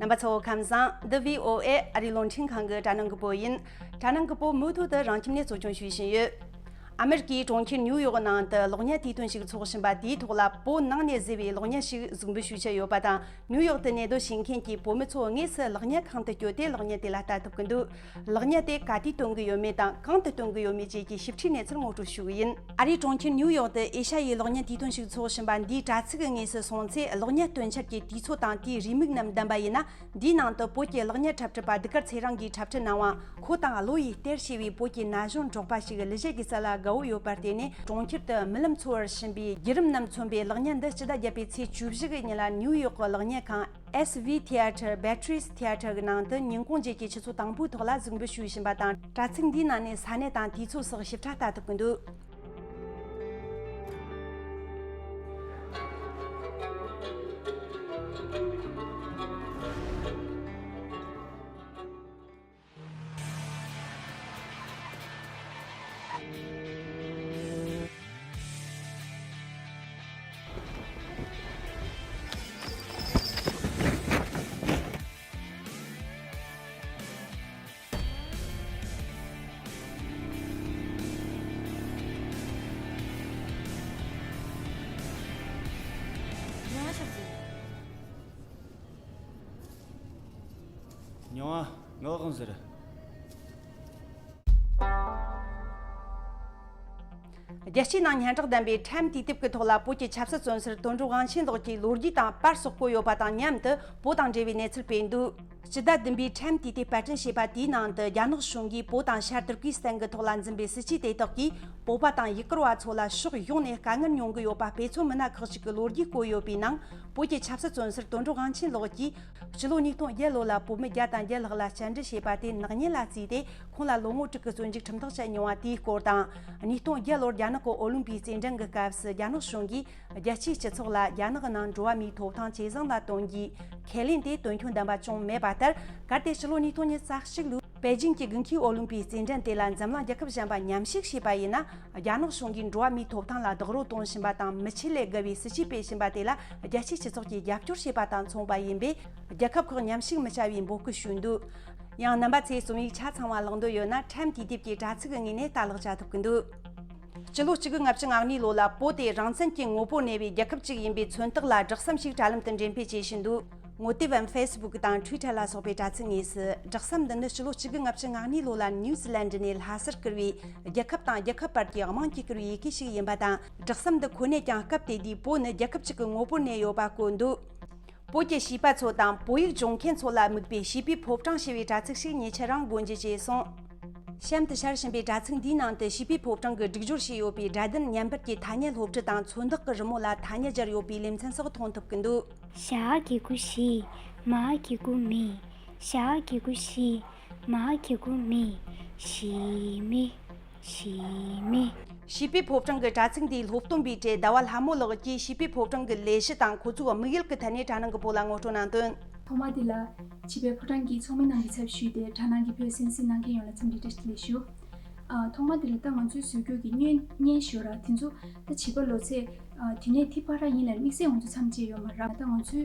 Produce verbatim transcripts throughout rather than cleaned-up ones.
རྣམ་པ་ཚོ་ཁམས་བཟང་། འདི་བྷི་ཨོ་ཨེ་ཨ་རིའི་རླུང་འཕྲིན་ཁང་གི་དྲ་སྣང་གི་བོད་ཡིན། དྲ་སྣང་གི་བོད་མུ་མཐུད་དུ་རང་ཁྱིམ་ནས་གཙོ་སྐྱོང་ཞུས་བཞིན་ཡོད། ཨ་མེ་རི་ཀའི་གྲོང་ཁྱེར་ནིའུ་ཡོག་ནང་དུ་གློག་བརྙན་དུས་སྟོན་ཞིག་འཚོགས་བཞིན་པ་དེའི་ཐོག་ལ་བོད་ནང་ནས་བཟོས་པའི་གློག་བརྙན་ཞིག་གཟིགས་འབུལ་ཞུ་འཆར་ཡོད་པ་དང་། ནིའུ་ཡོག་ཏུ་གནས་སྡོད་བྱེད་མཁན་གྱི་བོད་མི་ཚོ་དངོས་སུ་གློག་བརྙན་ཁང་དུ་བསྐྱོད་དེ་གློག་བརྙན་དེ་ལ་ལྟ་ཐུབ་ཀྱི་འདུག་གློག་བརྙན་དེ་ག་དུས་སྟོན་གྱི་ཡོད་མེད་དང་། གང་དུ་སྟོན་གྱི་ཡོད་མེད་བཅས་ཀྱི་ཞིབ་ཕྲའི་གནས་ཚུལ་ངོ་སྤྲོད་ཞུ་གི་ཡིན། ཨ་རིའི་གྲོང་ཁྱེར་ནིའུ་ཡོག་ཏུ་ཨེ་ཤ་ཡའི་གློག་བརྙན་དུས་སྟོན་ཞིག་འཚོགས་བཞིན་པ་འདིའི་དྲ་ཚིགས་ཀྱི་ངོས་སུ་སོང་ཚེ། གློག་བརྙན་སྟོན་འཆར་གྱི་དུས་ཚོད་དང་དེའི་རེའུ་མིག་རྣམས་བདམས་པ་ཡིན་ན། འདིའི་ནང་དུ་བོད་ཀྱི་གློག་བརྙན་འཁྲབ་ཁྲིད་པ་ཟླུ་དཀར་ཚེ་རིང་གིས་འཁྲབ་ཁྲིད་གནང་བ། ཁོ་དང་བློ་ཡི་གཏེར་ཞེས་པའི་བོད་ཀྱི་ན་གཞོན་འབྲོག་པ་ཞིག་གླུ་གཞས་ཀྱི་རྩལ་ལ་དགའ་བོ་ཡོད་པར་བརྟེན་ནས། གྲོང་ཁྱེར་དུ་རྨི་ལམ་འཚོལ་བར་ཕྱིན་པའི་བརྒྱུད་རིམ་རྣམས་མཚོན་པའི་གློག་བརྙན་འདི་སྤྱི་ཟླ་བརྒྱད་པའི་ཚེས་བཅུ་བཞི་གི་ཉིན་ལ་ནིའུ་ཡོག་གི་གློག་བརྙན་ཁང་། S V Theatre Batteries Theatre གི་ནང་དུ་ཉིན་གུང་རྗེས་ཀྱི་ཆུ་ཚོད་དང་པོའི་ཐོག་ལ་གཟིགས་འབུལ་ཞུས་བཞིན་པ་དང་། དྲ་ཚིགས་འདིའི་ནང་ནས་ས་གནས་དང་དུས་ཚོད་སོགས་ཞིབ་ཕྲ་ལྟ་ཐུབ་ཀྱི་འདུག་ཉོ་ང་ངག་དབང་ཟེར། རྒྱལ་སྤྱིའི་ནང་སྙན་གྲགས་ལྡན་པའི་ཊའིམ་དུས་དེབ་ཀྱི་ཐོག་ལ་བོད་ཀྱི་ཆབ་སྲིད་བཙོན་ཟུར་དོན་གྲུབ་དབང་ཆེན་ལགས་ཀྱི་ལོ་རྒྱུས་དང་པར་སོགས་བཀོད་ཡོད་པ་དང་མཉམ་དུ། བོད་དང་འབྲེལ་བའི་གནས་ཚུལ་སྤེལ་འདུག་སྤྱི་ཟླ་བདུན་པའི་ཊའིམ་དུས་དེབ་པར་སྐྲུན་བྱས་པ་དེའི་ནང་དུ། རྒྱ་ནག་གཞུང་གིས་བོད་དང་ཤར་ཏུར་ཀི་སི་ཐན་གྱི་ཐོག་ལ་འཛིན་པའི་སྲིད་ཇུས་དེ་དག་གིས། བོད་པ་དང་ཡུ་གུར་བ་ཚོ་ལ་ཕྱོགས་ཡོངས་ནས་དཀའ་ངལ་མྱོང་གི་ཡོད་པ། དཔེ་མཚོན་མི་སྣ་ཁག་ཅིག་གི་ལོ་རྒྱུས་བཀོད་ཡོད་པའི་ནང་། བོད་ཀྱི་ཆབ་སྲིད་བཙོན་ཟུར་དོན་གྲུབ་དབང་ཆེན་ལགས་ཀྱིས། སྤྱི་ལོ་ཉིས་སྟོང་བརྒྱད་ལོ་ལ་བོད་མི་བརྒྱ་དང་བརྒྱད་ལྷག་ལ་བཅར་འདྲི་བྱས་པ་དེ་ནག་ཉེས་ལ་བརྩིས་ཏེ། ཁོང་ལ་ལོ་ངོ་དྲུག་གི་བཙོན་འཇུག་ཁྲིམས་ཐག་བཅད་མྱོང་བ་དེའི་སྐོར་དང་། ཉིས་སྟོང་བརྒྱད་ལོར་རྒྱ་ནག་གི་ཨོ་ལིམ་པིའི་རྩེད་འགྲན་གྱི་སྐབས་སུ། རྒྱ་ནག་གཞུང་གིས་རྒྱལ་སྤྱིའི་སྤྱི་ཚོགས་ལ་རྒྱ་ནག་ནང་འགྲོ་བ་མིའི་ཐོབ་ཐང་ཇེ་བཟང་ལ་གཏོང་རྒྱུའི་ཁས་ལེན་དེ་དོན་འཁྱོལ་ལྡན་པ་བྱུང་མེད་པ་ལྟར། གལ་ཏེ་ཕྱི་ལོ་ཉིས་སྟོང་ཉི་ཤུ་རྩ་གཅིག་ལོའི་པེ་ཅིང་གི་དགུན་ཁའི་ཨོ་ལིམ་པིའི་རྩེད་འགྲན་དེ་ལ་འཛམ་གླིང་རྒྱལ་ཁབ་གཞན་པ་མཉམ་ཞུགས་བྱས་པ་ཡིན་ན། རྒྱ་ནག་གཞུང་གིས་འགྲོ་བ་མིའི་ཐོབ་ཐང་ལ་རྡོག་རོལ་གཏོང་བཞིན་པ་དང་། མི་ཆོས་ལས་བརྒལ་བའི་སྲིད་བྱུས་སྤེལ་བཞིན་པ་དེ་ལ་རྒྱལ་སྤྱིའི་སྤྱི་ཚོགས་ཀྱིས་རྒྱབ་སྐྱོར་བྱས་པ་དང་མཚུངས་པ་ཡིན་པས། རྒྱལ་ཁབ་ཁག་མཉམ་ཞུགས་མི་བྱ་བའི་འབོད་སྐུལ་ཞུས་འདུག་ཡང་། རྣམ་པ་ཚོས་རྩོམ་ཡིག་ཆ་ཚང་བ་ཀློག་འདོད་ཡོད་ན། ཊའིམ་དུས་དེབ་ཀྱི་དྲ་ཚིགས་ངོས་ནས་ལྟ་ཀློག་བྱ་ཐུབ་ཀྱི་འདུག་སྤྱི་ལོ་གཅིག་དགུ་ལྔ་བཅུ་ང་གཉིས་ལོ་ལ་བོད་དེ་རང་བཙན་གྱི་ངོ་བོར་གནས་པའི་རྒྱལ་ཁབ་ཅིག་ཡིན་པའི་མཚོན་རྟགས་ལ་སྦྲགས་སམ་ཞིག་དྲ་ལམ་དུ་འགྲེམས་སྤེལ་བྱེད་བཞིན་འདུག་ངོ་དེབ་བམ་ཕེ་སི་བུག་དང་ཊུའི་ཊར་ལ་སོགས་པའི་དྲ་ཚིགས་དངོས་སུ། སྦྲགས་སམ་འདི་ནི་སྤྱི་ལོ་གཅིག་དགུ་ལྔ་བཅུ་ང་གཉིས་ལོ་ལ་ནིའུ་ཛི་ལན་ཌི་ནས་ལྷ་སར་བསྐུར་བའི་རྒྱལ་ཁབ་དང་རྒྱལ་ཁབ་བར་གྱི་དམངས་ཀྱིས་བསྐུར་བའི་ཡི་གེ་ཞིག་ཡིན་པ་དང་། སྦྲགས་སམ་འདི་ཁོ་ནས་ཀྱང་སྐབས་དེ་དུས་བོད་ནི་རྒྱལ་ཁབ་ཅིག་གི་ངོ་བོར་གནས་ཡོད་པ་བཀོད་འདུག་བོད་ཀྱི་བྱིས་པ་ཚོ་དང་བོད་ཡིག་སྦྱོང་མཁན་ཚོ་ལ་དམིགས་པའི་བྱིས་པའི་ཕོ་བྲང་ཞེས་པའི་དྲ་ཚིགས་ཤིག་ཉེ་ཆར་རང་སྒོ་འབྱེད་བྱས་སོང་། གཤམ་དུ་ཤར་བཞིན་པའི་དྲ་ཚིགས་འདིའི་ནང་དུ་བྱིས་པའི་ཕོ་བྲང་གིས་སྒྲིག་སྦྱོར་བྱས་ཡོད་པའི་སྒྲ་ལྡན་བརྙན་པར་གྱི་ཐ་སྙད་སློབ་ཁྲིད་དང་མཚོན་རྟགས་ཀྱི་རི་མོ་ལ་ཐ་སྙད་སྦྱར་ཡོད་པའི་ལེ་ཚན་སོགས་མཐོང་ཐུབ་ཀྱི་འདུག་ཞ་གི་གུ་ཞི། མ་གི་གུ་མི། ཞ་གི་གུ་ཞི། མ་གི་གུ་མི། ཞི་མི། ཞི་མི། བྱིས་པའི་ཕོ་བྲང་གི་དྲ་ཚིགས་འདིའི་སློབ་སྟོན་པའི་གྲས་ཟླ་བ་ལྷ་མོ་ལགས་ཀྱིས་བྱིས་པའི་ཕོ་བྲང་གི་ལས་གཞི་དང་ཁོ་ཚོའི་དམིགས་ཡུལ་གྱི་ཐད་ནས་དྲ་སྣང་གི་བོད་ལ་ངོ་སྤྲོད་གནང་དོན། ཐོག་མ་དེ་ལ་བྱིས་པའི་ཕོ་བྲང་གི་ཚོགས་མི་རྣམས་ཀྱི་ཚབ་ཞུས་ཏེ་དྲ་སྣང་གི་བོད་གསན་གཟིགས་གནང་མཁན་ཡོངས་ལ་འཚམས་འདྲི་བཀྲ་ཤིས་བདེ་ལེགས་ཞུ། ཨ། ཐོག་མ་དེ་ལ་ད་ང་ཚོའི་བཟོ་བཀོད་ཀྱི་བརྙན་བརྙན་ཞུ་ར་དེ་ཚོ་ད་བྱིས་པ་ལོ་ཚད་ཨ། དེ་ནས་དེ་བར་ཡིན་ལ་དམིགས་བསལ་ང་ཚོ་མཚམས་བཅད་ཡོད་མ་རེད། ད་ང་ཚོའི་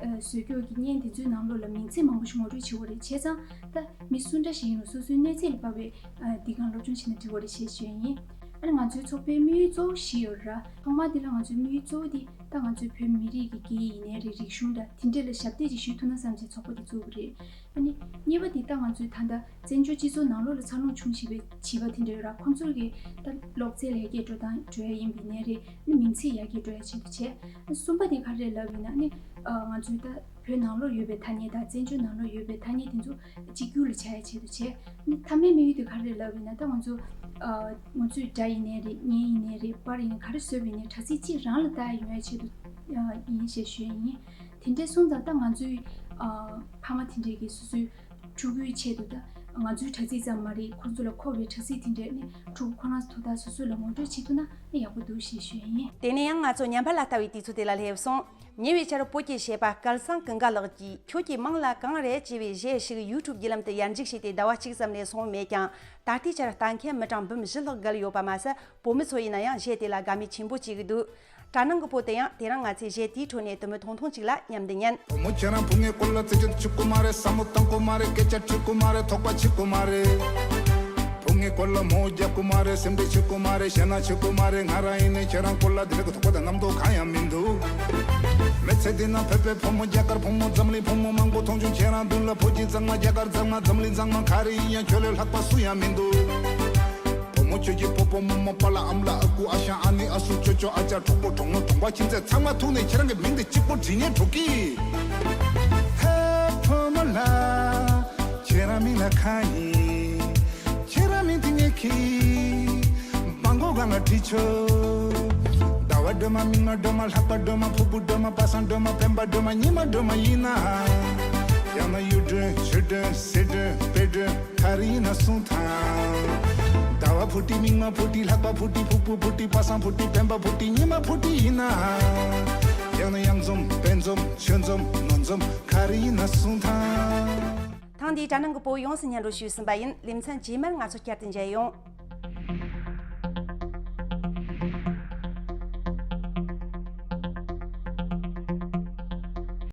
ཨ། བཟོ་བཀོད་ཀྱི་བརྙན་དེ་ཚོའི་ནང་ལོགས་ལ་མིང་ཚིག་མང་པོ་ཞིག་ངོ་སྤྲོད་བྱེད་དགོས་རེད། བྱས་ཙང་ད་མི་སུ་འདྲ་ཞིག་ཡིན་རུང་སོ་སོའི་གནས་ཚད་ལ་དཔག་པའི་ཨ། འདི་གང་སློབ་སྦྱོང་བྱེད་ན་འགྲིག་གི་རེད་ཞེས་ཞུ་ཡ་ཡིན། ཨ་ནི་ང་ཚོའི་ཚོགས་པའི་དམིགས་ཡུལ་གཙོ་བོ་བཞི་ཡོད་རེད། ཐོག་མ་དེ་ལ་ང་ཚོའི་དམིགས་ཡུལ་གཙོ་བོ་དེ་ད་ང་ཚོའི་བོད་མི་རིགས་ཀྱི་སྐད་ཡིག་ཡིན་ནའི་རེད། རིག་གཞུང་འདྲ་དེ་འདྲས་ལ་ཞབས་འདེགས་ཅིག་ཞུ་ཐུབ་ན་བསམ་བྱས་ཚོགས་པ་དེ་བཙུགས་པ་རེད། ཨ་ནི་གཉིས་པ་དེ་ད་ང་ཚོའི་ད་ལྟ་བཙན་བྱོལ་སྤྱི་ཚོགས་ནང་ལོགས་ལ་འཚར་ལོངས་བྱུང་བཞིན་པའི་བྱིས་པ་དེ་འདྲ་ཡོད་ར། ཁོང་ཚོར་གི་ད་སློབ་ཚན་ལ་ཡར་རྒྱས་འགྲོ་སྟངས་འགྲོ་ཡ་ཡིན་པ་ཡིན་ནའི་རེད། ཨ་ནི་མིང་ཚིག་ཡར་རྒྱས་འགྲོ་ཡ་ཆེད་དུ་བྱས། ཨ་ནི་གསུམ་པ་དེ་ག་རེ་ལབ་ཡིན་ན། ཨ་ནི་ང་ཚོའི་ད་བོད་ནང་ལོགས་ཡོད་པའི་ཐ་སྙད་དང་བཙན་བྱོལ་ནང་ལོགས་ཡོད་པའི་ཐ་སྙད་དེ་ཚོ་གཅིག་གྱུར་ལ་བྱ་ཡ་ཆེད་དུ་བྱས། ཨ་ནི་མཐའ་མའི་དམིགས་ཡུལ་དེ་ག་རེ་ལབ་ཡིན་ན། ད་ང་ཚོ་ཨ་ང་ཚོའི་སྒྲ་ཡིན་ནའི་རེད། བརྙན་ཡིན་ནའི་རེད། པར་ཡིན་ནའི་ག་རེ་བཟོས་པ་ཡིན་ནའི་དྲ་ཚིགས་གཅིག་རང་ལ་ལྟ་ཡ་ཡོང་ཡ་ཆེད་དུ་ཨ་ཡིན་ཞེས་ཞུ་ཡ་ཡིན། དེ་འདྲའི་སོང་ཙང་ད་ང་ཚོའི་ཨ་ཕ་མ་དེ་འདྲས་ཀྱིས་སོ་སོའི་ཕྲུ་གུའི་ཆེད་དུ་ད་ང་ཚོའི་དྲ་ཚིགས་ཙམ་མ་རེད། ཁོང་ཚོ་ལ་མཁོ་བའི་དྲ་ཚིགས་དེ་འདྲས་ནི་ཕྲུ་གུ་ཁོ་རང་ཚོ་དོ་བདག་སོ་སོ་ལ་ངོ་སྤྲོད་བྱེད་ཐུབ་ན་ ཡག་པོ་འདུག་ཞེས་ཞུ་ཡིན། དེ་ནས་ཡང་ང་ཚོ་ཉམས་པ་ལ་ལྟ་བའི་དུས་ཚོད་དེ་ལ་སླེབས་སོང་། ཉེ་བའི་ཆར་བོད་ཀྱི་གཞས་པ་སྐལ་བཟང་ཀུན་དགའ་ལགས་ཀྱིས་ཁྱོད་ཀྱིས་མིང་ལ་གང་རེད་ཅེས་པའི་གཞས་ཤིག་ཡུ་ཊུབ་བརྒྱུད་ལམ་དུ་ཡར་འཇུག་བྱས་ཏེ་ཟླ་བ་གཅིག་ཙམ་ལས་སོང་མེད་ཀྱང་། ད་ལྟའི་ཆར་ལྟ་མཁན་མི་གྲངས་འབུམ་བཞི་ལྷག་བརྒལ་ཡོད་པ་མ་ཟད། བོད་མི་ཚོ་ཡིན་ན་ཡང་གཞས་དེ་ལ་དགའ་མོས་ཆེན་པོ་བྱེད་ཀྱི་འདུག། གྲྭ་ནང་གི་བུ་དེ་ཡང་དེ་རིང་ང་ཚོས་གཞས་དེའི་ཁྲོད་ནས་དུ་མི་ཐུང་ཐུང་ཅིག་ལ་མཉམ་དུ་ཉན། བུ་མོ་ཁྱེད་རང་བུ་ངའི་སྐོར་ལ་རྩེ་གཅོད་བྱེད་ཀྱི་མ་རེད། བསམ་བློ་བཏང་གི་མ་རེད། སྐད་ཆ་དྲི་གི་མ་རེད། དོགས་པ་བྱེད་ཀྱི་མ་རེད། བུ་ངའི་སྐོར་ལ་མོ་རྒྱག་གི་མ་རེད། སེམས་ཁྲལ་བྱེད་ཀྱི་མ་རེད། ཞེད་སྣང་བྱེད་ཀྱི་མ་རེད། ང་རང་ཡིན་ནའི་ཁྱེད་རང་སྐོར་ལ་དེ་འདྲ་གི་དོགས་པ་དང་རྣམ་རྟོག་གང་ཡང་མི་འདུག། མི་ཚེ་འདི་ན་བོད་པའི་བུ་མོ་རྒྱ་གར་བུ་མོ་འཛམ་གླིང་བུ་མོ་མང་པོ་མཐོང་བྱུང་། ཁྱེད་རང་མདུན་ལ་བོད་ཀྱི་གཙང་མ་རྒྱ་གར་གཙང་མ་འཛམ་གླིང་གཙང་མ་ག་རེ་ཡིན་ཡང་ཁྱོད་ལས་ལྷག་པ་སུ་ཡང་མི་འདུག། བུ་མོ་ཁྱོད་ཀྱི་སྤོ་བོ་རྨོ་མོ་པཱ་ལགས་ཨ་མ་ལགས་ཨ་ཁུ་ཨ་ཞང་ཨ་ནེ་ཨ་སྲུ་ཅོ་ཅོ་ཨ་ཅག་གྲོགས་པོ་གྲོགས་མོ་གྲོང་པ་ཁྱིམ་མཚེས་ཚང་མ་ཐུག་ནས་ཁྱེད་རང་གི་མིང་འདི་གཅིག་པོ་བྲིས་ནས་འགྲོ་གི། ཧེ་བུ་མོ་ལགས། ཁྱེད་རང་མིང་ལ་གང་ཡིན། ཁྱེད་རང་མིང་དེ་ངས་ཁྱི་མང་པོ་སྒང་ལ་བྲིས་ཆོག། ཟླ་བ་སྒྲོལ་མ་མིག་དམར་སྒྲོལ་མ་ལྷག་པ་སྒྲོལ་མ་ཕུར་བུ་སྒྲོལ་མ་པ་སངས་སྒྲོལ་མ་སྤེན་པ་སྒྲོལ་མ་ཉི་མ་སྒྲོལ་མ་ཡིན་ན། ཡང་ན་གཡུ་སྒྲོན་ཆུ་སྒྲོན་སེ་སྒྲོན་སྤེ་སྒྲོན། ག་རེ་ཡིན་ན་གསུངས་དང་། ཟླ་བ་ཕུ་ཏི་མིག་དམར་ཕུ་ཏི་ལྷག་པ་ཕུ་ཏི་ཕུར་བུ་ཕུ་ཏི་པ་སངས་ཕུ་ཏི་སྤེན་པ་ཕུ་ཏི་ཉི་མ་ཕུ་ཏི་ཡིན་ན། ཡང་ན་གཡང་འཛོམས་དཔལ་འཛོམས་ཆོས་འཛོམས་ནོར་འཛོམས་ག་རེ་ཡིན་ན་གསུངས་དང་། ཐེངས་འདིའི་གྲྭ་ནང་གི་བུ་ཡོངས་སུ་སྙན་སྒྲོན་ཞུས་ཟིན་པ་ཡིན། ལེ་ཚན་རྗེས་མར་ང་ཚོ་བསྐྱར་དུ་མཇལ་ཡོང་།